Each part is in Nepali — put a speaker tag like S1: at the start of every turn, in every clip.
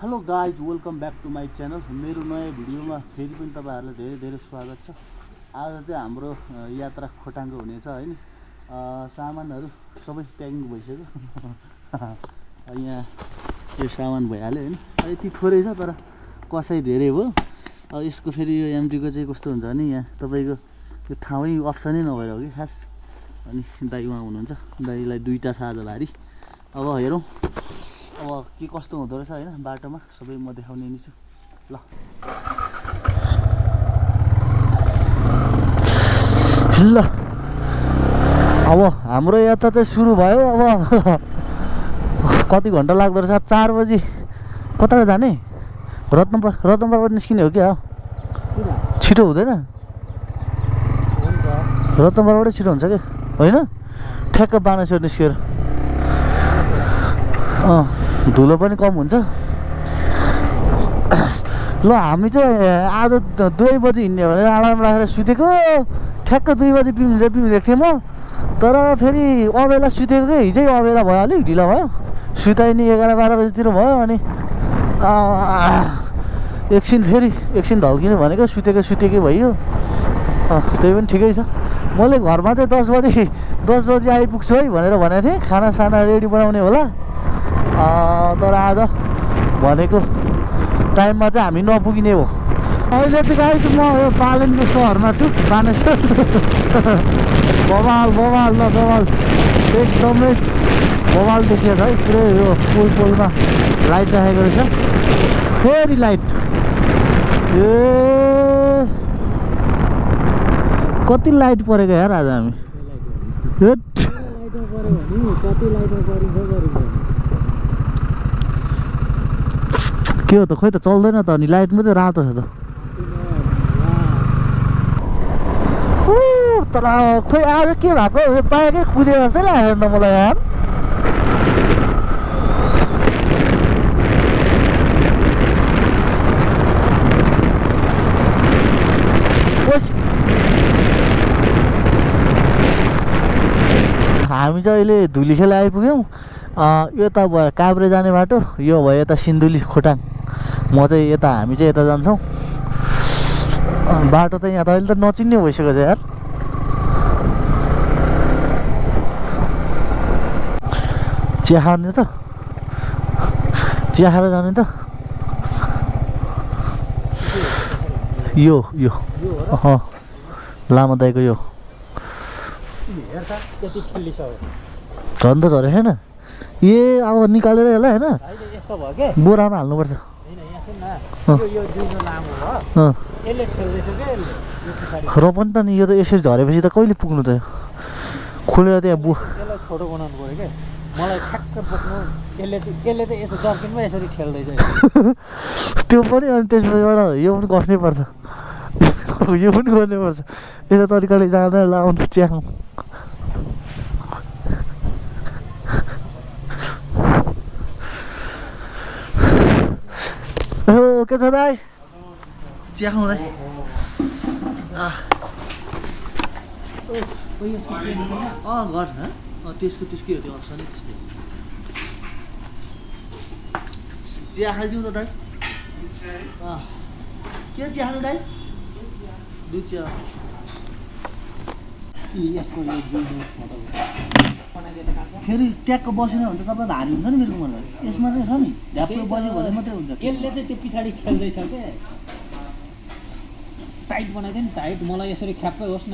S1: Hello guys welcome back to my channel. मेरो नयाँ भिडियोमा फेरि पनि तपाईँहरूलाई धेरै धेरै स्वागत छ। आज चाहिँ हाम्रो यात्रा खोटाङको हुनेछ हैन। सामानहरू सबै प्याकिङ भइसक्यो। यहाँ यो सामान भइहाल्यो हैन। यति थोरै छ तर कसै धेरै भयो। यसको फेरि यो एमटीको चाहिँ कस्तो हुन्छ भने यहाँ तपाईँको यो ठाउँै अप्सनै नभएर हो कि खास। अनि दाइ उहाँ हुनुहुन्छ, दाइलाई दुईटा छ आज भारी। अब हेरौँ अब के कस्तो हुँदो रहेछ हैन बाटोमा, सबै म देखाउने नि छु ल। ल अब हाम्रो यात्रा चाहिँ सुरु भयो। अब कति घन्टा लाग्दो रहेछ? 4 बजी कताबाट जाने? रत्नपरबाट निस्किने हो क्या? छिटो हुँदैन? रत्नपरबाटै छिटो हुन्छ क्या होइन? ठ्याक्क बानेश्वर निस्केर धुलो पनि कम हुन्छ। ल हामी चाहिँ आज 2 बजी हिँड्ने भनेर अलार्म राखेर सुतेको। ठ्याक्क 2 बजी पिउनु थिएँ म। तर फेरि अबेला सुतेको कि हिजै अबेला भयो, अलिक ढिलो भयो। सुताइ नि 11-12 बजीतिर भयो। अनि एकछिन ढल्किनु भनेको सुतेकै भइयो। त्यही पनि ठिकै छ। मैले घरमा चाहिँ 10 बजी आइपुग्छु है भनेर भनेको थिएँ। खानासाना रेडी बनाउने होला। तर आज भनेको टाइममा चाहिँ हामी नपुगिने हो। अहिले चाहिँ गाइस म यो पालेनको सहरमा छु, बानेश्वर। बवाल एकदमै बवाल देखिएको छ है। पुरै यो पुलमा लाइट राखेको रहेछ, फेरि लाइट। कति लाइट परेको यार आज हामी। के हो त? खोइ त चल्दैन त। अनि लाइट मात्रै रातो छ त। तर खोइ आज के भएको? बाइकै कुदे जस्तै लाग्यो नि त मलाई यार। हामी चाहिँ अहिले धुलीखेल आइपुग्यौँ। यो त भयो काभ्रे जाने बाटो, यो भयो यता सिन्धुली खोटाङ। हामी चाहिँ यता जान्छौँ। बाटो त यहाँ त अहिले त नचिन्ने भइसक्यो छ यार। चिया खाने त? चिया खाएर जाने त? यो लामो दाइको यो झन् त झरे छैन। अब निकालेर यसलाई होइन बोरामा हाल्नुपर्छ। र पनि त नि यो त यसरी झरेपछि त कहिले पुग्नु त? खोलेर त्यहाँ
S2: फोटो बनाउनु पऱ्यो क्या मलाई ठ्याक्क बोक्नु। यसले चाहिँ यसो जर्किनमा यसरी खेल्दैछ
S1: त्यो पनि। अनि त्यसबाट यो पनि गर्नै पर्छ, यो पनि गर्नै पर्छ। यस्तो तरिकाले जाँदा लाउनु चिया खाउँ। के छ दाइ? चिया खाउँ दाइ। गर्छ त्यसको हो त्यो अप्सन नै त्यस्तै। चिया खाइदिउँ त दाइ? के चिया खानु दाइ? दुध चिया।
S2: यसको यो
S1: फेरि ट्याक्क बसेन भने त तपाईँ भारी हुन्छ नि मेरो उमेरलाई। यसमा चाहिँ छ नि ढ्याप्प बस्यो भने मात्रै हुन्छ।
S2: यसले चाहिँ त्यो पछाडि खेल्दैछ क्या। टाइट बनाइदियो नि, टाइट। मलाई यसरी ख्याप्पै होस् न,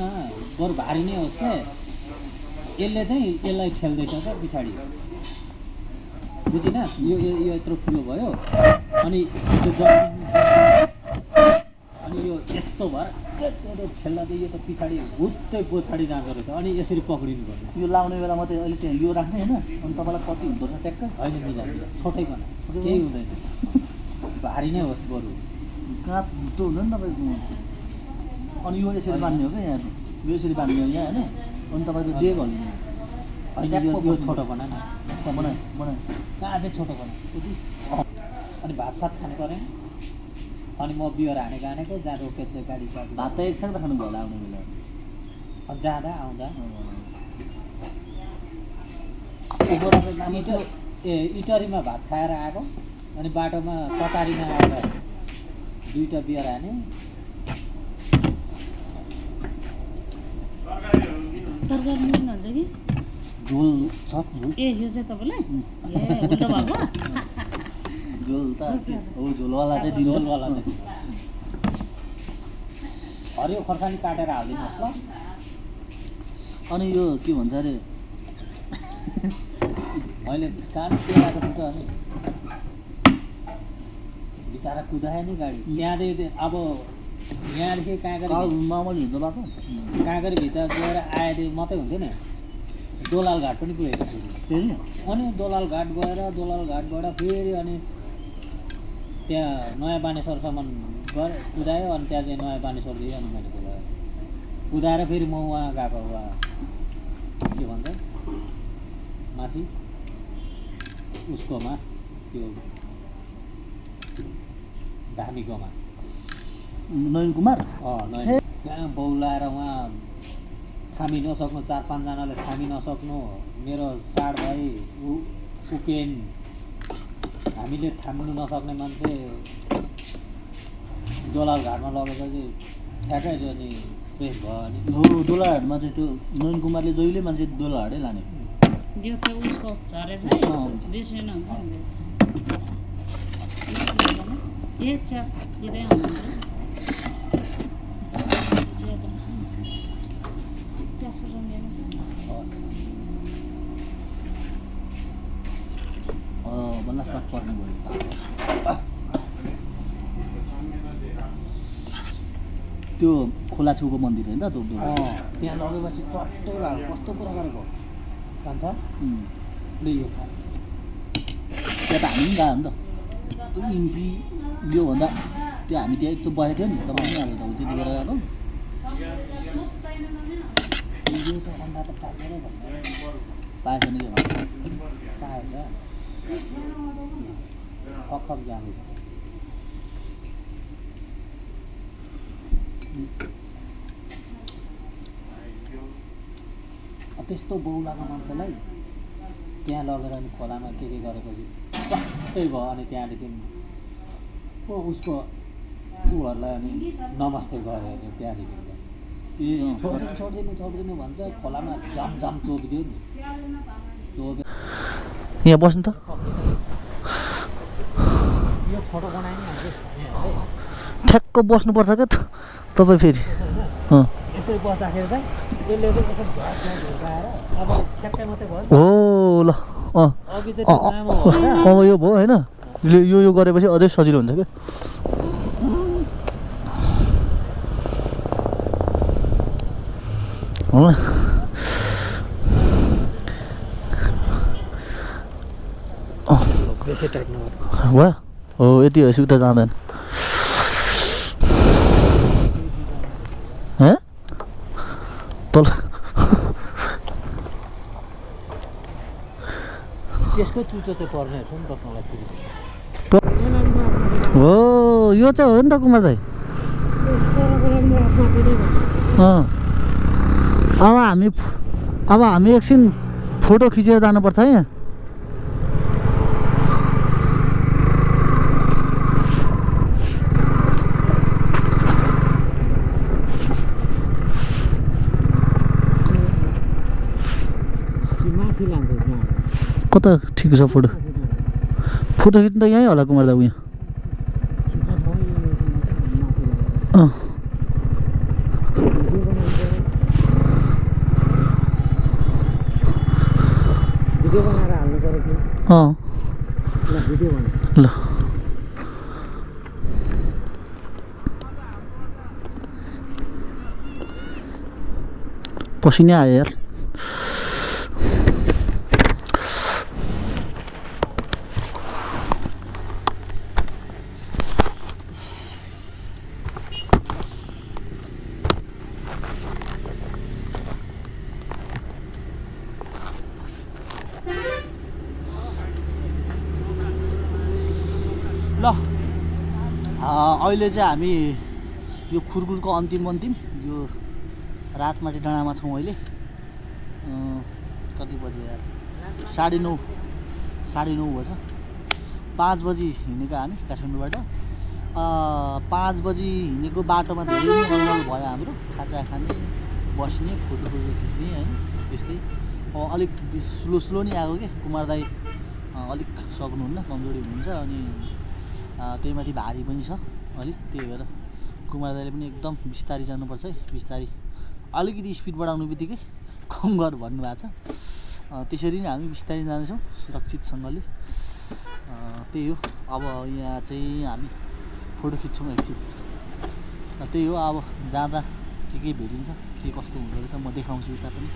S2: बरु भारी नै होस् क्या। यसले चाहिँ यसलाई खेल्दैछ क्या पछाडि, बुझिन? यो यत्रो ठुलो भयो। अनि त्यो अनि यो यस्तो भएर खेल्दा चाहिँ यो त पछाडि हुत्तै पछाडि जाँदो रहेछ। अनि यसरी पक्रिनु पर्छ।
S1: यो लाउने बेला मात्रै अहिले त्यहाँ यो राख्ने होइन। अनि तपाईँलाई कति हुँदो रहेछ ट्याक्क?
S2: होइन मिलाइदिनु, छोटैकन केही हुँदैन, भारी नै होस् बरु।
S1: काँध भित्तो हुन्छ नि तपाईँको। अनि यो यसरी बान्ने हो क्या यहाँ, यो यसरी बान्ने हो यहाँ होइन। अनि तपाईँको डेग हल्ने
S2: होइन। यो छोटो बना न,
S1: बनाए
S2: कहाँ चाहिँ छोटो बना। अनि भातसात खानु पऱ्यो। अनि म बियर हानेको जहाँ रोकेको थियो गाडी साथ।
S1: भात त एकछिन त खानु भयो होला आउने बेला,
S2: जाँदा आउँदा। इटरीमा भात खाएर आएको अनि बाटोमा कतारीमा आएर 2टा बियर हाने।
S3: तरकारी मिल्नुहुन्छ कि
S1: झोल छ झोल
S3: ए यो चाहिँ तपाईँलाई ए उल्टो भएको
S1: झोल त हो झोलवाला चाहिँ दिनु
S2: झोलवाला चाहिँ हरियो खोर्सानी काटेर हालिदिनुहोस् ल।
S1: अनि यो के भन्छ अरे
S2: मैले सानो केलाएको छु त अनि बिचरा कुदायो नि गाडी त्यहाँदेखि अब यहाँदेखि
S1: मामली हुन्छ बाटो
S2: काँकरीभित्र गएर आएदेखि मात्रै हुन्थ्यो नि दोलाल घाट पनि पुगेको छु
S1: फेरि
S2: अनि दोलाल घाट गएर दोलाल घाटबाट फेरि अनि त्यहाँ नयाँ बानेश्वरसम्म कुदायो अनि त्यहाँ चाहिँ नयाँ बानेश्वरदेखि अनि मैले कुदाएर फेरि म उहाँ गएको उहाँ के भन्छ माथि उसकोमा त्यो धामीकोमा
S1: नयन कुमार
S2: नयाँ त्यहाँ बौलाएर उहाँ थामी नसक्नु 4-5 जनाले थामी नसक्नु मेरो साड भाइ उपेन हामीले थाम्नु नसक्ने मान्छे दोलाल घाटमा लगेपछि ठ्याक्कै अनि प्रेस भयो अनि
S1: हो दोलाहाटमा चाहिँ त्यो नयन कुमारले जहिले मान्छे दोलाहाटै लाने
S3: यो त उसको झरेछ है बिर्सेन हुन्छ नि ए च्या दिँदै आउनुहुन्छ
S1: बल्ल सट पर्ने भयो त्यो खोला छेउको मन्दिर होइन त
S2: त्यहाँ लगेपछि चट्टै भएको कस्तो कुरा गरेको कान्छ यो
S1: त्यहाँ त हामी पनि गयो नि त त्यो इम्पी योभन्दा त्यो हामी त्यहाँ एकचोटि बसेको थियो नि तपाईँ पनि अब त्यति गरेर गएको
S2: यो त अन्डा त पाकेर भन्यो
S1: पाएछ नि के
S2: पाएछ फक जाँदैछ त्यस्तो बौलाको मान्छेलाई त्यहाँ लगेर अनि खोलामा के गरेपछि सबै भयो अनि त्यहाँदेखि उसको ऊहरूलाई अनि नमस्ते गऱ्यो अरे त्यहाँदेखि
S1: ए
S2: छोडिदिनु भन्छ खोलामा झमझम चोकिदियो नि चोके
S1: यहाँ बस्नु त
S2: यो फोटो बनायो नि हामीले
S1: ठ्याक्क बस्नुपर्छ क्या तपाईँ फेरि
S2: यसरी बस्दाखेरि चाहिँ यसले चाहिँ यसो झुकाएर अब ठ्याक्कै मात्रै भयो
S1: हो ल
S2: अघि चाहिँ लामो भएर
S1: अब यो भयो होइन यो गरेपछि अझै सजिलो हुन्छ क्या हो
S2: बेसी टाइट नगर
S1: भयो हो यति भएपछि उता जाँदैन हे तल
S2: त्यसको चुचो चाहिँ पर्ने रहेछ नि त तँलाई फेरि
S1: हो यो चाहिँ हो नि त कुमार दाइ अब हामी एकछिन फोटो खिचेर जानुपर्छ है यहाँ कता ठिक छ फोटो खिच्नु त यहीँ होला कुमार दाबु यहाँ
S2: भिडियो बनाएर हाल्नु पर्यो कि ल भिडियो बना
S1: ल पसिनै आयो यार ल अहिले चाहिँ हामी यो खुर्गुरको अन्तिम यो रातमाटी डाँडामा छौँ अहिले कति बज्यो यार 9:30 भएछ 5 बजी हिँडेको हामी काठमाडौँबाट 5 बजी हिँडेको बाटोमा धेरै नै अलमल भयो हाम्रो खाजा खाने बस्ने फोटो खिच्ने होइन त्यस्तै अलिक स्लो नै आएको के कुमार दाई अलिक सक्नुहुन्न कमजोरी हुनुहुन्छ अनि त्यही माथि भारी पनि छ अलिक त्यही भएर कुमार दाइले पनि एकदम बिस्तारै जानुपर्छ है बिस्तारै अलिकति स्पिड बढाउनु बित्तिकै कम गर भन्नुभएको छ त्यसरी नै हामी बिस्तारै जाँदैछौँ सुरक्षितसँगले त्यही हो अब यहाँ चाहिँ हामी फोटो खिच्छौँ एकछिन त्यही हो अब जाँदा के भेटिन्छ के कस्तो हुँदो रहेछ म देखाउँछु उता पनि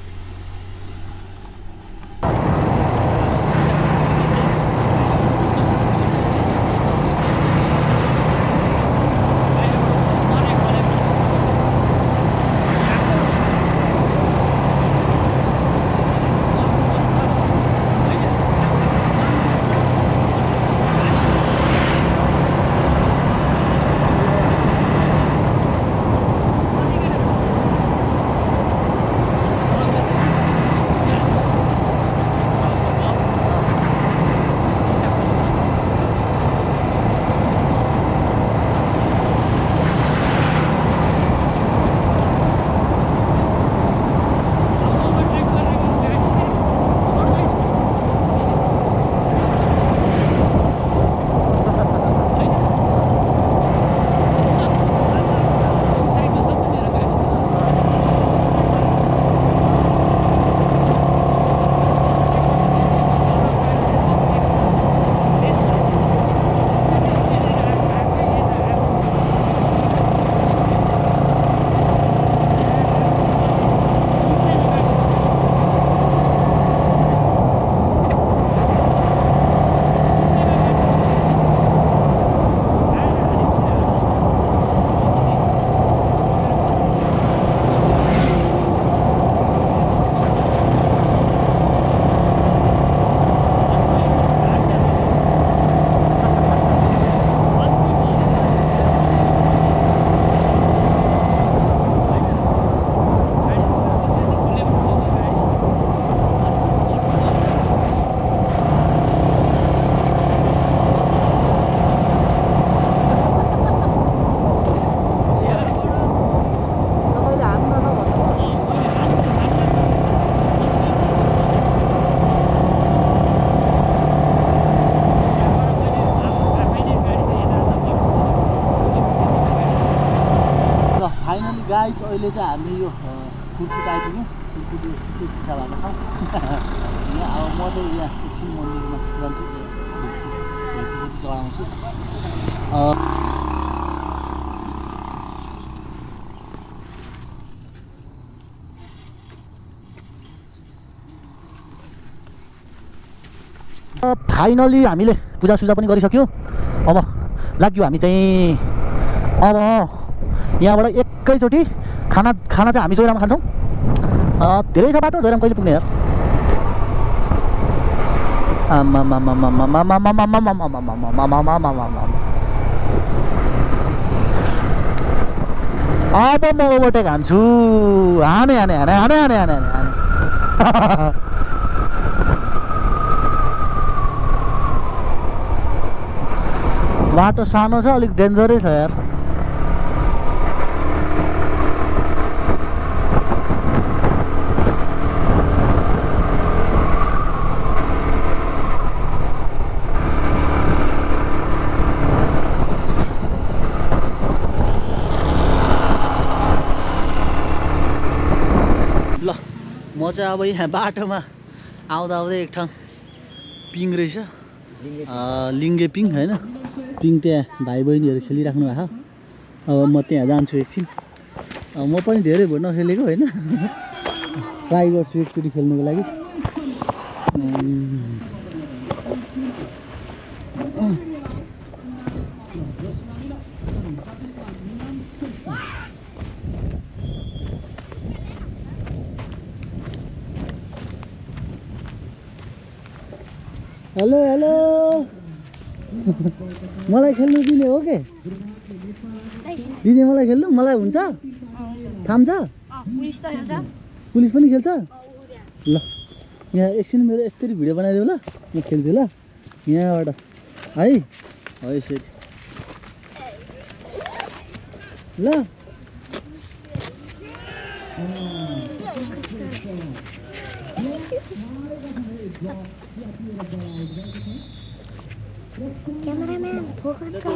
S1: गाइज अहिले चाहिँ हामी यो कुर्कुट आइपुग्यौँ कुर्कुट यो शिक्षा भएको ठाउँ यहाँ अब म चाहिँ यहाँ एकछिन मन्दिरमा जान्छु भेटी चढाउँछु फाइनली हामीले पूजासुजा पनि गरिसक्यो अब लाग्यो हामी चाहिँ अब यहाँबाट एकैचोटि खाना चाहिँ हामी जोइराम खान्छौँ धेरै छ बाटो जोइराम कहिले पुग्ने यार अब म ओभरटेक हान्छु हाने हाने हाने हाने हाने हाने हाने बाटो सानो छ अलिक डेन्जरै छ यार म चाहिँ अब यहाँ बाटोमा आउँदा आउँदै एक ठाउँ पिङ रहेछ लिङ्गे पिङ होइन पिङ त्यहाँ भाइ बहिनीहरू खेलिराख्नु भएको अब म त्यहाँ जान्छु एकछिन म पनि धेरै भोट नखेलेको होइन ट्राई गर्छु एकचोटि खेल्नुको लागि हेलो हेलो मलाई खेल्नु दिने हो के दिने मलाई खेल्नु मलाई हुन्छ थाम्छ पुलिस पनि खेल्छ ल यहाँ एकछिन मेरो यस्तरी भिडियो बनाइदेऊ ल म खेल्छु ल यहाँबाट है हो यसरी ल
S4: क्यामेराम्यान फोकस गर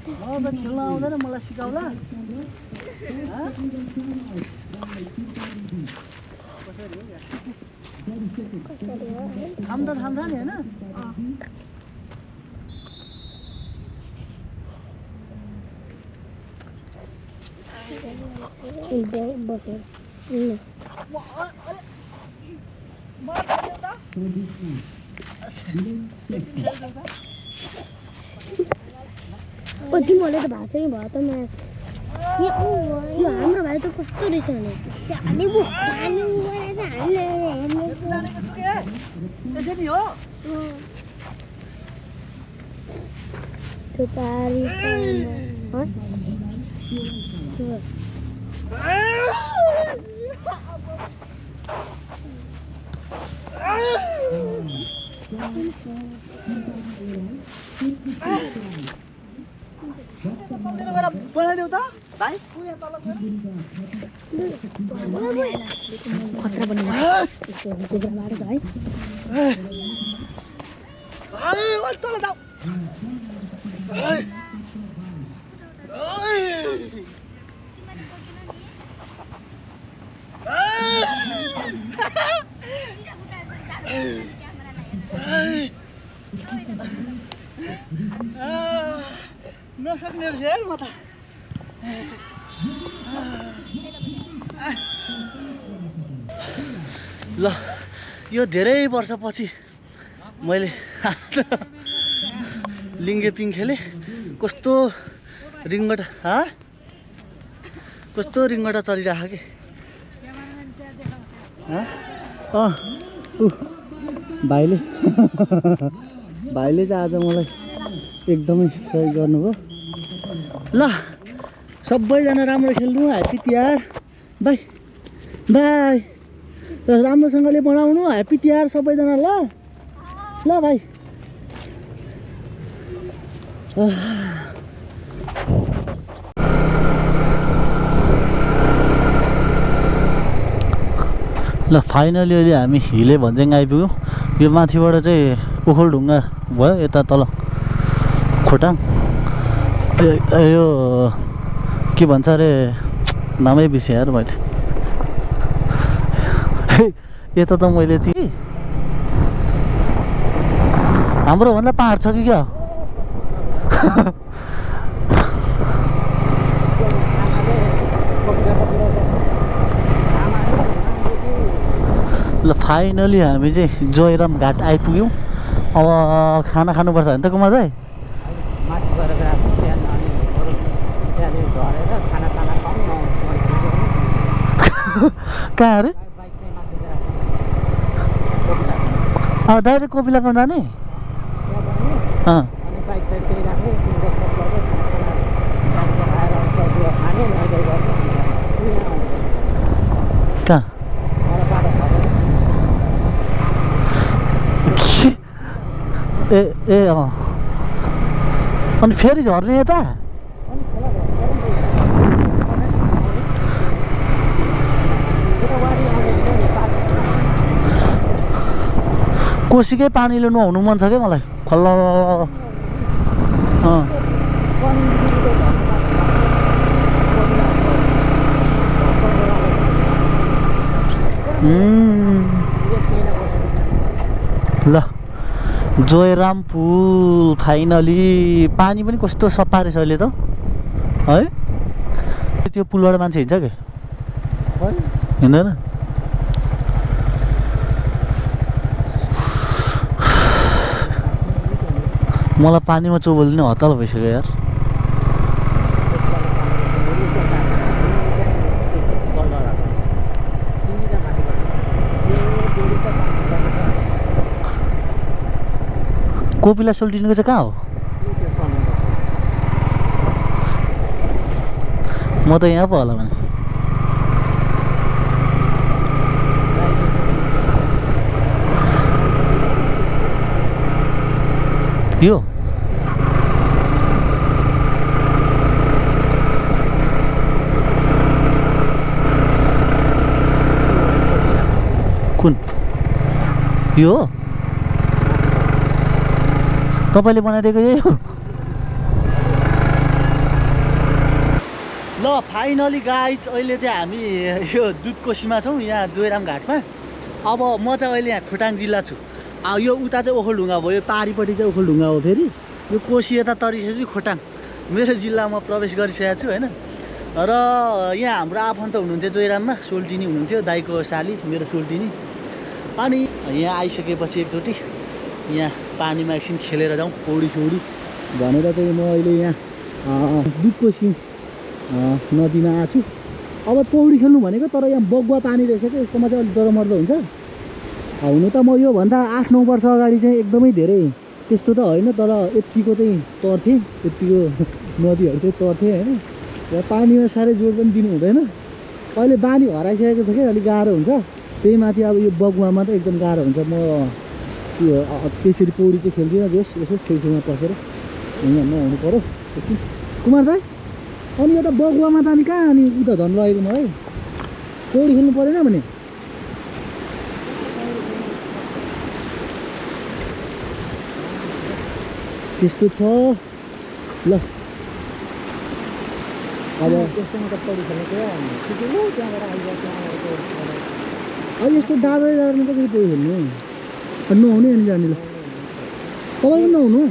S1: म त खेल्न आउँदैन मलाई सिकाउला
S4: कसरी हो
S1: थाम्दा नि हैन
S4: बसेर तिमीहरूले त भाषै भयो त म्याच यो हाम्रो भाइ त कस्तो रहेछ भने
S1: यसरी हो
S4: थुपारी
S1: बनाइदेऊ त भाइ
S4: खतरा बनिन्छ यस्तो कुखुराबाट त है
S1: नसक्ने रहेछ म त ल यो धेरै वर्षपछि मैले लिङ्गे पिङ खेलेँ कस्तो रिङ्गटा कस्तो रिङ्गटा चलिरहेको कि भाइले चाहिँ आज मलाई एकदमै सहयोग गर्नुभयो ल सबैजना राम्रो खेल्नु ह्याप्पी तिहार बाई बाई राम्रोसँगले बनाउनु ह्याप्पी तिहार सबैजना ल ल भाइ ल फाइनली अहिले हामी हिले भन्ज्याङ आइपुग्यौँ यो माथिबाट चाहिँ ओखलढुङ्गा भयो यता तल खोटाङ यो के भन्छ अरे नामै बिर्सेँ यार मैले यता त मैले चाहिँ हाम्रो भन्दा पाहाड छ कि क्या ल फाइनली हामी चाहिँ जयराम घाट आइपुग्यौँ अब खाना खानुपर्छ भने त कुमार दाइ कहाँ अरे डाइरेक्ट कोपिलाको जाने कहाँ ए अनि फेरि झर्ने यता कोसीकै पानीले नुहाउनु मन छ क्या मलाई खल्ल ल जयराम पुल फाइनली पानी पनि कस्तो सफा रहेछ अहिले त है त्यो पुलबाट मान्छे हिँड्छ के हिँड्दैन मलाई पानीमा चोबल्ने हताल भइसक्यो यार कोपिला सोल्टिनुको चाहिँ कहाँ हो म त यहाँ पो होला भने यो यो हो तपाईँले बनाइदिएको यही हो ल फाइनली गाइज अहिले चाहिँ हामी यो दुधकोसीमा छौँ यहाँ जोइराम घाटमा अब म चाहिँ अहिले यहाँ खोटाङ जिल्ला छु यो उता चाहिँ ओखलढुङ्गा भयो पारिपट्टि चाहिँ ओखलढुङ्गा हो फेरि यो कोसी यता तरिसकेपछि खोटाङ मेरो जिल्लामा प्रवेश गरिसकेको छु होइन र यहाँ हाम्रो आफन्त हुनुहुन्थ्यो जोइराममा सोल्टिनी हुनुहुन्थ्यो दाइको साली मेरो सोल्टिनी अनि यहाँ आइसकेपछि एकचोटि यहाँ पानीमा एकछिन खेलेर जाउँ पौडी सौडी भनेर चाहिँ म अहिले यहाँ दुधकोसी नदीमा आएको छु अब पौडी खेल्नु भनेको तर यहाँ बगुवा पानी रहेछ क्या यस्तोमा चाहिँ अलिक डरमर्दो हुन्छ हुनु त म योभन्दा 8-9 वर्ष अगाडि चाहिँ एकदमै धेरै त्यस्तो त होइन तर यत्तिको चाहिँ तर्थेँ यत्तिको नदीहरू चाहिँ तर्थेँ होइन र पानीमा साह्रै जोड पनि दिनु हुँदैन अहिले बानी हराइसकेको छ क्या अलिक गाह्रो हुन्छ त्यही माथि अब यो बगुवामा त एकदम गाह्रो हुन्छ म त्यो त्यसरी पौडी चाहिँ खेल्दिनँ जोस् यसो छेउछेउमा पसेर यहाँ नहुनु पऱ्यो एकछिन कुमार दाइ अनि यता बगुवामा त अनि कहाँ अनि उता झन् लगेको मलाई पौडी खेल्नु परेन भने त्यस्तो छ ल अब त्यस्तोमा त पौडी खेल्नु पऱ्यो त्यहाँबाट आइज अब यस्तो दादा दादामा कसरी पौडी खेल्नु नहुने अनि जाने ल तपाईँ पनि नहुनु